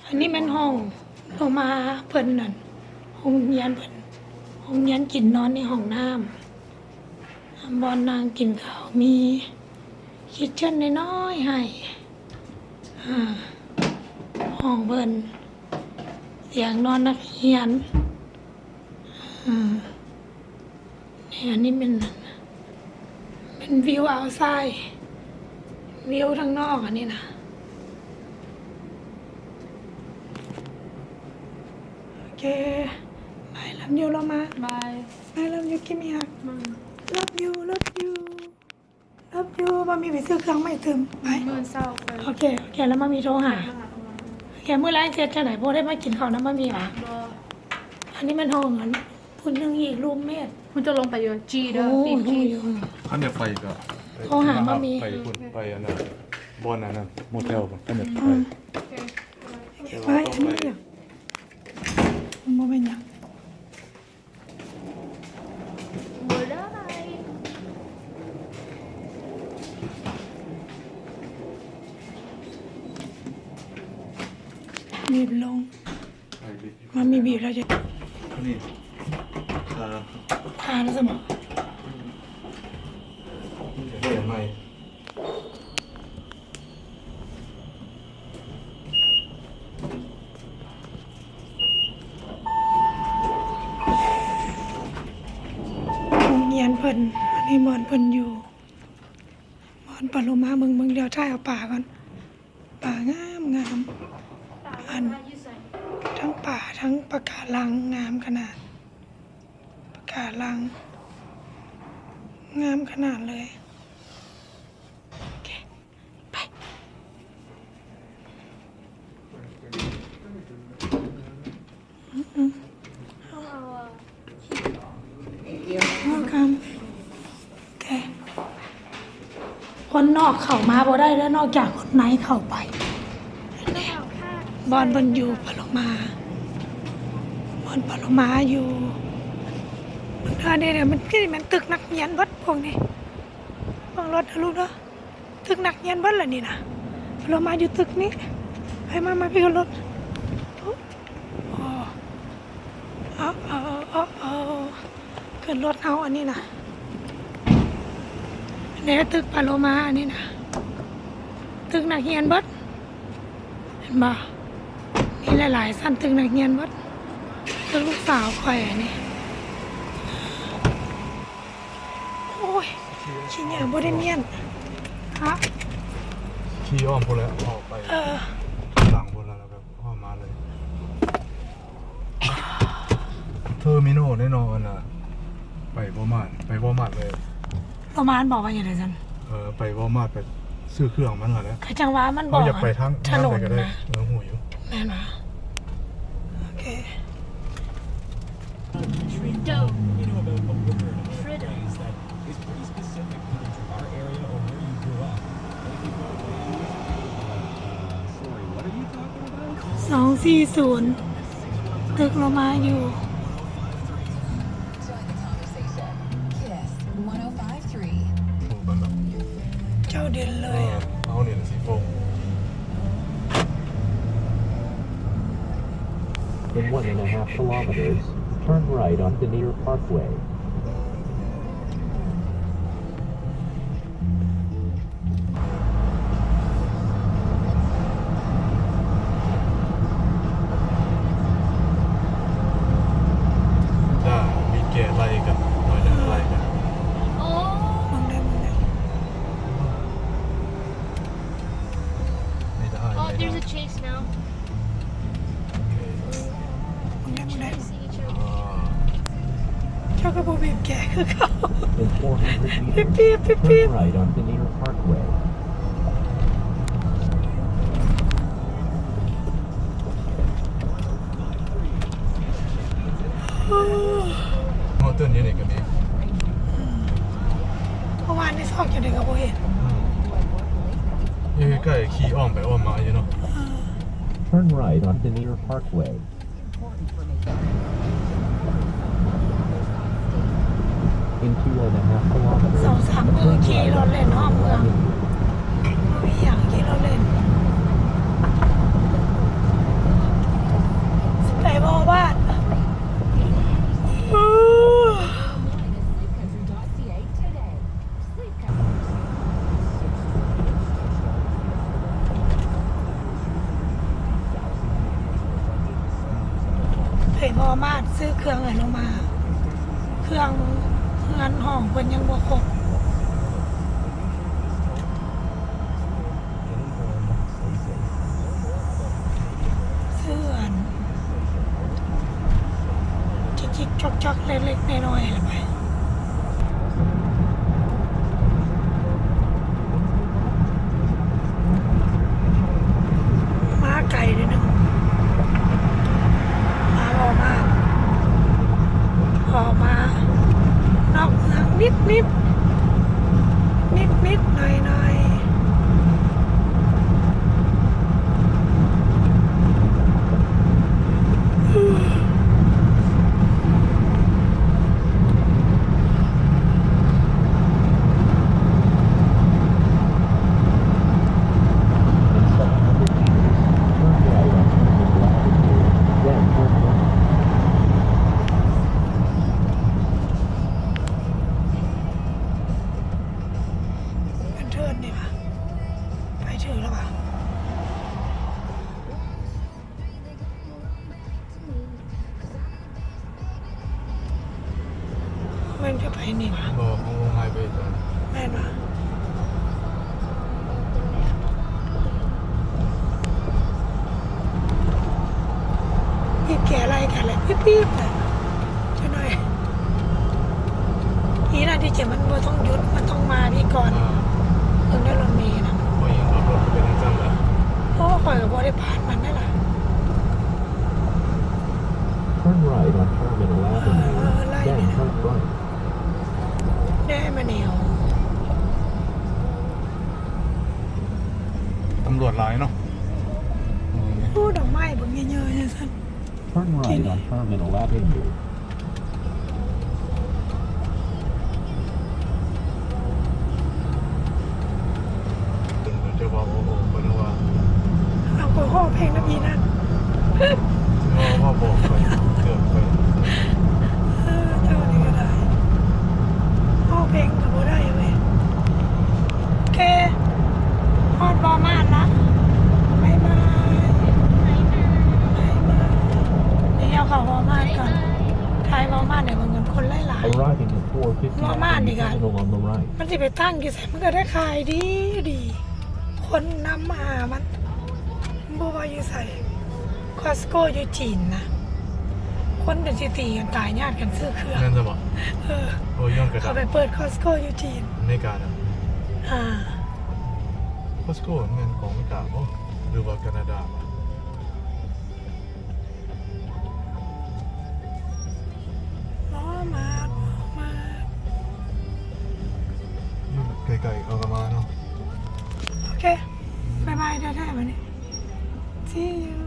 ອັນນີ້ແມ່ນຫ້ອງໂລມາເພິ່ນນັ້ນ ໂຮງຮຽນເພິ່ນ ໂຮງຮຽນກິນນອນໃນຫ້ອງນ້ຳ ບ່ອນນັ່ງກິນເຂົ້າ ມີຄິດເຊັ່ນນ້ອຍໆໃຫ້ ອາ ຫ້ອງເພິ່ນ ຕຽງນອນນັກຮຽນ ອາ ນີ້ ອັນນີ້ແມ່ນ ແມ່ນວິວເອົາໄຊ ວິວທາງນອກອັນນີ້ນະ ໂອເຄ ບາຍ love you ໂລມາ Bye. Bye, love you, give me hug. Bye. Love you, love you, love you. ມາມີໄປຊື້ເຄື່ອງໃໝ່ຕື່ມ ໄປ ມື້ເຊົ້າ ໂອເຄ ໂອເຄ ແລ້ວມາມີໂທຫາ ໂອເຄ ມື້ແລງເຮັດຈັ່ງໃດ ບໍ່ໄດ້ມາກິນເຂົ້ານຳມາມີຫວາ? ບໍ່ ອັນນີ້ແມ່ນຫ້ອງອັນ ຜູ້ໜຶ່ງອີກ roommate ມັນຈະລົງໄປຢູ່ G ເດີ ໂອ້ Big G ລົງຢູ່ ຄັນຢາກໄປກໍໂທຫາມາມີ ໄປພຸ້ນ ໄປອັນນັ້ນ ບ່ອນອັນນັ້ນ ໂມເທວພຸ້ນ ຄັນຢາກໄປ ອືມ ໂອເຄ ໄປ ອັນນີ້ ມັນບໍ່ແມ່ນຫຍັງ ບໍ່ໄດ້ ບີບລົງ ມັນມີບີບແລ້ວຈະ ອັນນີ້ ອ່າ ອ່ານຊະບໍ? ບໍ່ຢາກໃໝ່ ໂຮງຮຽນເພິ່ນ ອັນນີ້ບ່ອນເພິ່ນຢູ່ ບ່ອນປາໂລມາ ເບິ່ງ ເບິ່ງ ດຽວຖ່າຍເອົາປາກ່ອນ. ປາງາມໆ ອັນ ທັງປາ ທັງປະກາລັງ ງາມຂະໜາດ ປະກາລັງ ງາມຂະໜາດເລີຍ ໂອເຄ ໄປ ອືມ ອືມ Welcome. ໂອເຄ ຄົນນອກເຂົ້າມາບໍ່ໄດ້ເດີ ນອກຈາກຄົນໃນເຂົ້າໄປ. ແນ່ ບ່ອນເພິ່ນຢູ່ປາໂລມາ ບ່ອນປາໂລມາຢູ່ ເບິ່ງເດີ ນີ້ ມັນຄືແມ່ນຕຶກນັກຮຽນເບິດພວກນີ້ ເບິ່ງລົດເດີລູກເດີ. ຕຶກນັກຮຽນເບິດລະນີ້ນະ ລົງມາຢູ່ຕຶກນີ້ ໄປ ມາ ມາ ພີ່ຂຶ້ນລົດ ໂອ້ ເອົາ ເອົາ ຂຶ້ນລົດເຮົາອັນນີ້ນະ ແນວຕຶກປາໂລມາອັນນີ້ນະ ຕຶກນັກຮຽນເບິດ ເຫັນບໍ່? ມີຫຼາຍໆຊັ້ນ ຕຶກນັກຮຽນເບິດ ຕຶກລູກສາວຂ້ອຍອັນນີ້. ໂອ້ຍ ຂີ້ເຫຍື້ອບໍ່ໄດ້ມ້ຽນ ຮະ ຂີ່ອ້ອມພຸ້ນແຫຼະ ອອກໄປ ເອີ ຫຼັງພຸ້ນແລ້ວ ແລ້ວກໍອ້ອມມາເລີຍ ເທີມິນອນແນ່ນອນນະ ໄປວໍມາດ ໄປວໍມາດເລີຍ ປະມານບອກວ່າຫຍັງໃດຊັ້ນ? ເອີ ໄປວໍມາດ ໄປຊື້ເຄື່ອງມັນຫັ້ນແຫຼະ ກໍຈັ່ງວ່າມັນບອກ ເຮົາຢາກໄປທາງ ທາງໃດກໍໄດ້ ເອີ ຮູ້ຢູ່ ແມ່ນຫວາ? ໂອເຄ Freedom. Freedom. ສອງສີ່ສູນ ຕຶກໂລມາຢູ່ ເຈົ້າເດັ່ນເລີຍ ເອີ ເອົານີ້ລະຊິໂປ່ງ In one and a half kilometers, turn right on Denier Parkway. ຈ້າ ມີແກະໄລ່ກັນ ໜ້ອຍໜຶ່ງໄລ່ກັນ ໂອ້ ເບິ່ງໄດ້ ເບິ່ງໄດ້ ມີແຕ່ອ້າຍ Oh, ແມ່ there's a chase now. ເບິ່ງແດ່ ເບິ່ງແດ່ ເຈົ້າກໍບໍ່ບີບແກຄືເກົ່າ In four hundred meters, ປີບໆ turn right on Denier Parkway. ເຮົາຕື່ນຢູ່ນີ້ກໍມີ ເມື່ອວານນີ້ຊອກຢູ່ໃດກໍບໍ່ເຫັນ ຢູ່ໃກ້ໆ ຂີ່ອ້ອມໄປອ້ອມມາຢູ່ເນາະ ເອີ Turn right on Denier Parkway. ສອງສາມມື້ຂີ່ລົດເລ່ນຮອບເມືອງ ບໍ່ມີຫຍັງ ຂີ່ລົດເລ່ນ. ມາດຊື້ເຄື່ອງໃຫ້ລາວມາ ເຄື່ອງເຮືອນຫ້ອງເພິ່ນຍັງບໍ່ຄົບ. ຊື້ອັນຈິກໆຈອກໆເລັກໆນ້ອຍໆລະໄປ. ມາໄກເດີໜຶ່ງ ມາວໍມາດ ອອກມານອກເມືອງນິດໆ ນິດໆໜ້ອຍໆ. ມັນເທີນນີ້ຫວາ ໄປເທີນແລ້ວຫວາ. ມັນຈະໄປນີ້ຫວາ? ບໍ່ ຂອງລຸງຫາຍໄປຕອນ ແມ່ນຫວາ? ບີບແກໄລ່ກັນແຫຼະ ປີບໆນະ. ຈັກໜ້ອຍ ອີ່ນັ້ນທີ່ຈິງມັນບໍ່ຕ້ອງຢຸດ ມັນຕ້ອງມາພີ້ກ່ອນ. ອ່າ ເບິ່ງໄດ້ລົດເມນະ ບໍ່ຍັງຂັບລົດໄປນຳກັນລະ. ໂອ້ ຂ້ອຍກໍບໍ່ໄດ້ປານມັນໄດ໋ລະ. Turn right on Terminal Avenue, then turn right. ແດ່ມາແນວ ຕຳຫຼວດຫຼາຍເນາະ. ໂອ້ ດອກໄມ້ບັກໃຫຍ່ໆຈັ່ງຊັ້ນ. Turn right on Terminal Avenue. ເຈົ້າວ່າ ໂອ້ໂຫ ເພິ່ນວ່າ ເອົາ ກໍຮ້ອງເພງນຳອີ່ນັ້ນ ເວົ້າ ເວົ້າບອກໄປ ເກືອບໄປ. ເອີ ເຈົ້ານີ້ກໍໄດ້ ຮ້ອງເພງກໍບໍ່ໄດ້ເວີຍ. ໂອເຄ ຮອດວໍມາດລະ ບາຍບາຍ ບາຍບາຍ. ດຽວເຂົ້າວໍມາດກ່ອນ ຖ່າຍວໍມາດໃຫ້ເບິ່ງກ່ອນ ຄົນຫຼາຍໆ. Arriving at four fifty ວໍມາດນີ້ກໍ Avenue Terminal on the right. ມັນຊິໄປຕັ້ງຢູ່ໃສ ມັນກໍໄດ້ຂາຍດີດີ ຄົນນຳມາຫາມັນ ບໍ່ວ່າຢູ່ໃສ. Costco ຢູ່ຈີນນະ ຄົນເປັນສິຕີກັນຕາຍຍາດກັນຊື້ເຄື່ອງ ແມ່ນຊະບໍ່? ເອີ ໂອ້ຍ ຍ້ອນກະດາດ ເຂົາໄປເປີດ Costco ຢູ່ຈີນ ອາເມລິການະ. ອ່າ Costco ແມ່ນຂອງອາເມລິກາບໍ່ ຫຼືວ່າການາດາ? ວໍມາດ ວໍມາດ ຢູ່ໃກ້ໆເຂົາກໍມາເນາະ. ໂອເຄ ບາຍບາຍແທ້ໆ ບາດນີ້ See you.